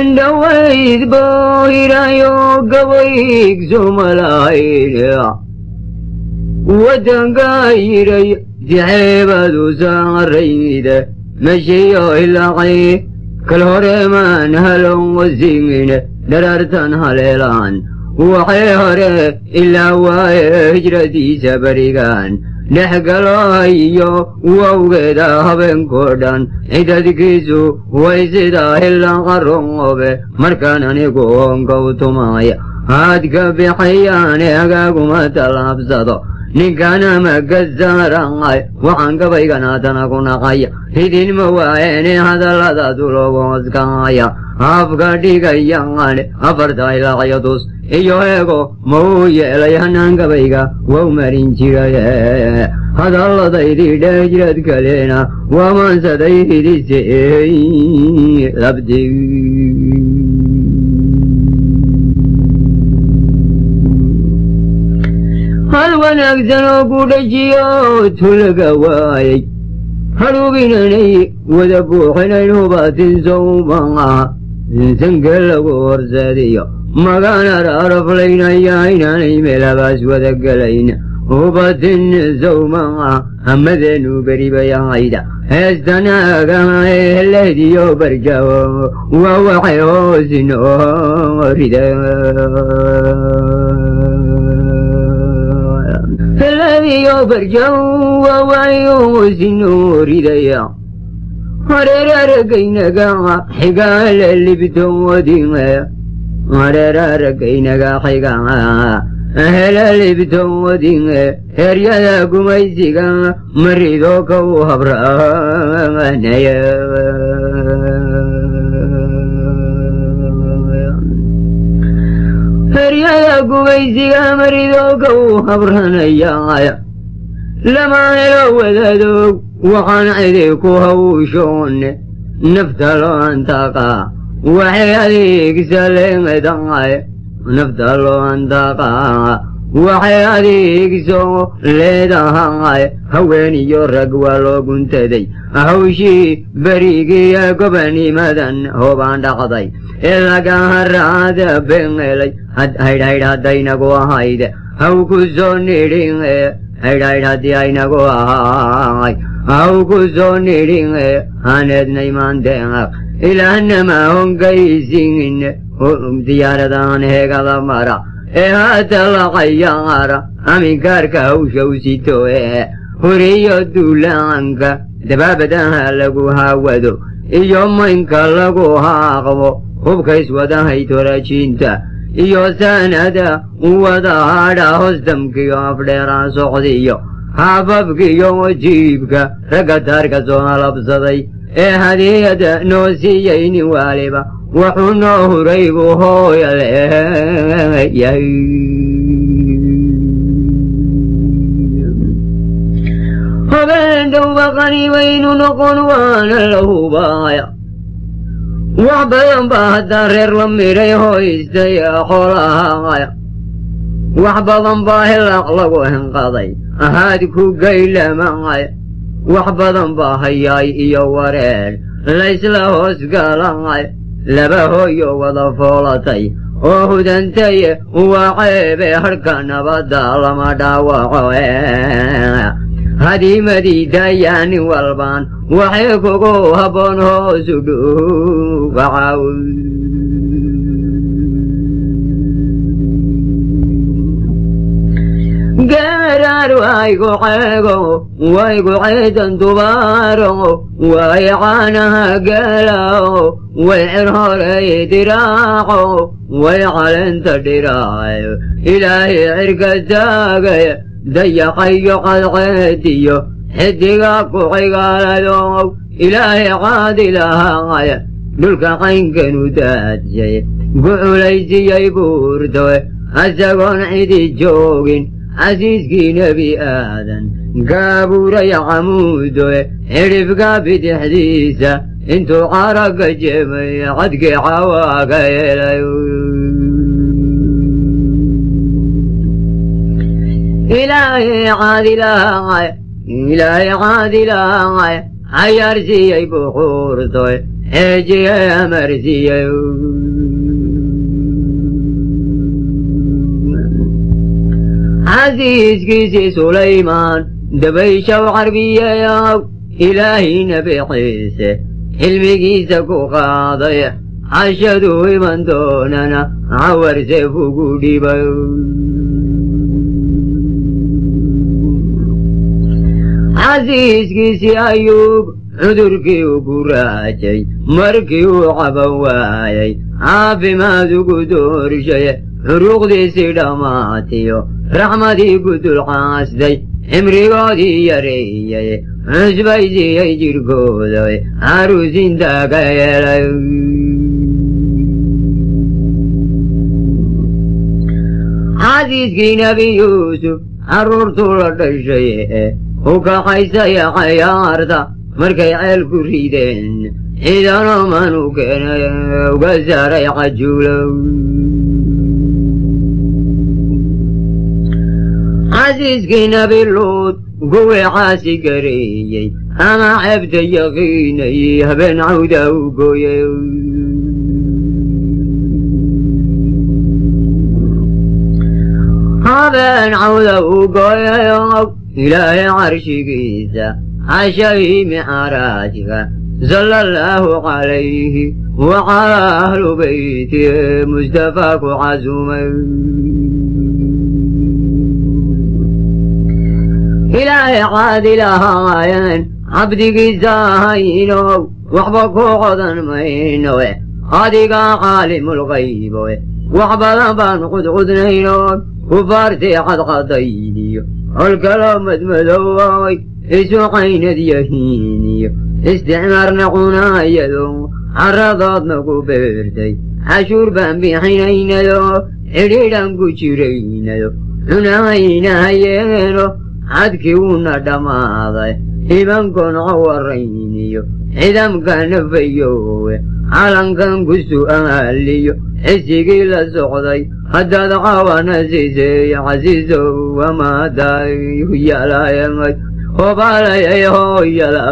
Indhawayd boohirayo gabayg somalahayn wadanka yiray dixeebadu saarayda meshiyo ilaqay kal horemaan halon wasigine dharaartan haleelaan waxay hore ilaa waaye hijradiisa berigan dhexgalayo wawgeeda habeenkoo dhan cidadkiisu way sidaa hilanqarobe markaan anigu honka u tumaya haad ka bixayaane hagaaguma tallaabsado ninkan ama gasaaraqay waxaan gabaygan haddana ku naqaya idinma waayeene hadallada dulogooskaya afka dhigayaqane afarta ilaaqyo tus iyo eego ma uu yeelay hanaan gabayga wau marin jiray hadalladaydii dhehjirad kalena waa maansaday hidise labdi. Hal wanaagsan oo ku dhajiyo tulaga waayay hadhuubinanay wada buuxinayn hubatin sowmaa sanka lagu horseediyo magaan araraflaynaya inaanay meelabaas wada gelayn hubatin sowmaa hamadeenu beribayahayda heestanaaga helehdiyo barjawo waa waxay hoosinoo rida helehdiyo barjaw waa waxay hoosinoo ridaya hareeraragaynaga xigaale libtoodin hareeraragaynaga xiga hele libtoodin heryada gumaysiga marido ka u habranaya heryada gumaysiga marido ka u habranaya lama helo wadadoog waxaan cidi ku hawshoon nafta loo antaqaa waxay adeegsa leedahay nafta loo antaqaa waxay adeegso leedahay haween iyo rag waa loo guntaday hawshii berigiya gobanimadan hoobaan dhaqday ee laga haraada bengelay haydhaydh haddaynagu ahayd haw ku soo nidhin haydhaydh haddii aynagu ahay haw ku soo nidhin haneednay maandeeq ilaahnama hongaysin diyaaradahan heegada mara ee haata la cayaara aminkaarka hawsha u sito ee horiyo duulaanka dabaabadaha lagu haawado iyo maynka lagu haaqbo hubkays wadahay torajiinta iyo sanada wadahadha hoosdamkiyo afdheeraa socdiyo xaafafkiyo jiibka ragga taarka soo halabsaday ee hadiyada noo siiyey nin waaliba wuxuu noo huray buu hooya leeyahay. Habeen dhowba qani baynu noqon waana la hubaaya wax badan baa haddaa reer la midhay hoystay xoolahaaya wax badan baa hilaaq lagu hinqaday ahaad ku gaylamay wax badan baa hayaay iyo wareer laysla hoos galay laba hooyo wada foolatay oo hudantay waa ceebe hadhka nabadda lama dhaawaco hadiimadii nin walbaan waxay kugu habboon hoosu dhuubacaw. Geeraar waygu ceego waygu ceedan dubaaro way caanaha geelao way cir horey diraaco way caleenta dhiraayo ilaahay cirka taagay dayaqayo qadceediyo xidiga ku cigaalayo ilaahay caadilahaay dhulka caynkanu daadshay guculaysiyey buurtoe asagoon cidi joogin casiiskii nebi aadan gaabuuray camuudoe xidhifka bidixdiisa intuu caraga jemay cadkii xawaaga helay. Ilaahay caadilahay, Ilaahay caadilahay, cayaarsiiyey buquurtoy, xeejiyey amarsiiyey. Casiiskiisii Sulaymaan dabayshaw carbiyayow, Ilaahay Nebi Ciise xilmigiisa ku qaaday, cashaduu iman doonana cawarseef ugu dhibay. Casiiskiisii Ayuub cudurkii uu ku raajay markii uu caban waayay, caafimaad ugu doorshay, curuqdiisii dhammaatiyo raxmadii ku dulcaasday, cimrigoodii yareeyay, cusbaysiiyey jidhkooda, caruusinta ka yeelay. Casiiskii Nebi Yuusuf carruurtuu la dhashay u kaxaysaya cayaarta markay ceel ku rideen, ciidanoman u keenay uga saaray cajuulow. Casiiskii Nebi Luud kuwii caasi gareeyey ama ceebta yaqiinayey, habeen cawda u gooyey. Habeen cawda u gooyayo, Ilaahay carshigiisa cashadii micraajka, sala allahu calayhi wacalaa ahlu beyti Mustafaa ku casumay. Ilaahay caadilahaayeen cabdigiisa ahaynow, waxba ku qodan mayno, adigaa caalimulgaybo. Wax badan baan qudqudnayno, kufaartii cadqadaydiyo colkaloo madmadoway isu caynad yahiiniyo, isticmaarna cunaayado carradoodna ku beertay, cashuur baan bixinaynayo, cidhiidhan ku jiraynayo, cunahaynahayeeno cadkii wuuna dhammaaday, imankoon cawarayniyo cidamka nafayowe, calankan ku su'aaliyo xisigii la socday haddaad cawana siisay, casiisow wamaaday yalaayamay hobalayay hooyala.